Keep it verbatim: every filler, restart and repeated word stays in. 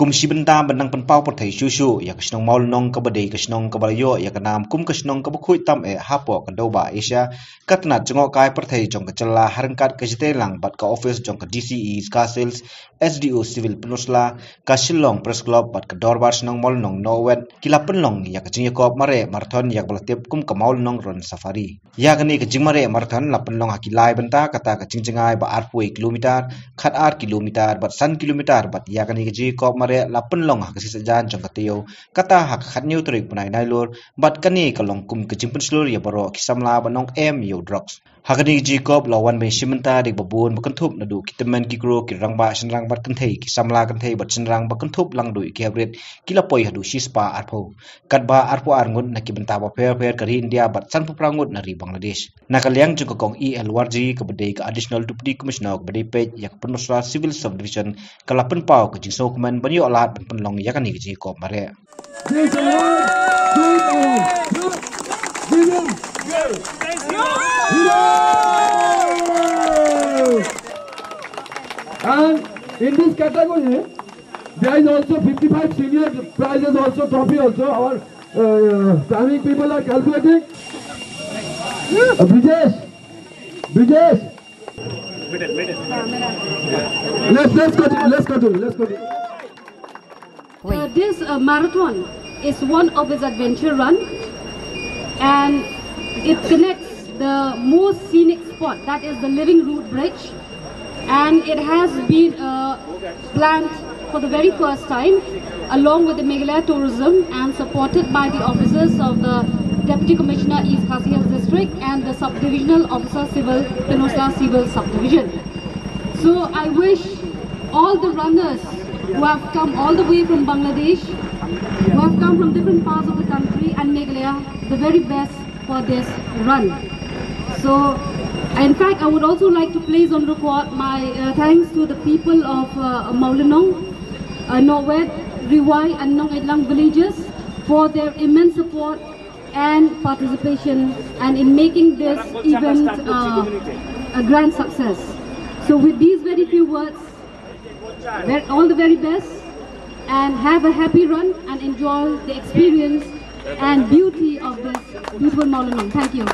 Kum shi bynta ban nang pynpaw pyrthei shuh shuh ïa ka shnong Mawlynnong kaba dei ka shnong kaba la ïoh ïa ka nam kum ka shnong kaba khuid tam eh hapoh ka dewbah Asia, ka tnat jngohkai pyrthei jong ka jylla ha ryngkat ka jingtreilang bad ka office jong ka D C East Khasi Hills, S D O Civil Peninsula, ka Shillong Press Club bad ka Dorbar Shnong Mawlynnong Northwest ki la pynlong ïa ka jingïakop mareh marathon ïa kaba la tip kum ka Mawlynnong Run Safari. Ïa kane ka jingmareh marathon la pynlong ha ki lai bynta, kata ka jingjngai ba arphew kilometer, khatar kilometer bad san kilometer, bad ïa kane ka jingïakop mareh la pynlong ha ka shisien jong ka taïew, kata ha ka khathynñiew tarik bnai Nailur, bad kane ka long kum ka jingpynshlur ïa baroh ki samla ban ym em ïa u drugs. Ha kane ka jingïakop la wan ban shim bynta da kiba bun ba kynthup naduh ki tymmen ki kro, ki rangbah shynrang bad kynthei, ki samla kynthei bad shynrang ba kynthup lang duh ki heprit, ki la poi haduh shispah arphew. Katba arphew ar ngut na ki bynta bapher bapher ka ri India bad sanphew phra ngut na ri Bangladesh. Na ka liang jong ka Kong E L Warji kaba dei ka Additional Deputy Commissioner kaba dei peit ïa ka Pynursla Civil Subdivision, ka la pynpaw ka jingsngewkmen ban ïoh lad ban pynlong ïa kane ka jingïakop mareh. This award goes to William. And in this category, there is also fifty-five senior prizes also, trophy also. Our uh, timing people are calculating. Uh, Brijesh, Brijesh. Let's, let's continue, let's continue, let's continue. Uh, this uh, marathon is one of its adventure run, and it connects the most scenic spot, that is the Living Root Bridge, and it has been uh, planned for the very first time along with the Meghalaya Tourism and supported by the officers of the Deputy Commissioner East Khasi Hills District and the Subdivisional Officer Civil, Pynursla Civil Subdivision. So I wish all the runners who have come all the way from Bangladesh, who have come from different parts of the country and Meghalaya, the very best for this run. So, in fact, I would also like to place on record my uh, thanks to the people of uh, Mawlynnong, uh, Northwest, Ri Wai and Nongitlang villages for their immense support and participation and in making this event uh, a grand success. So with these very few words, all the very best and have a happy run and enjoy the experience and beauty of this beautiful Mawlynnong. Thank you.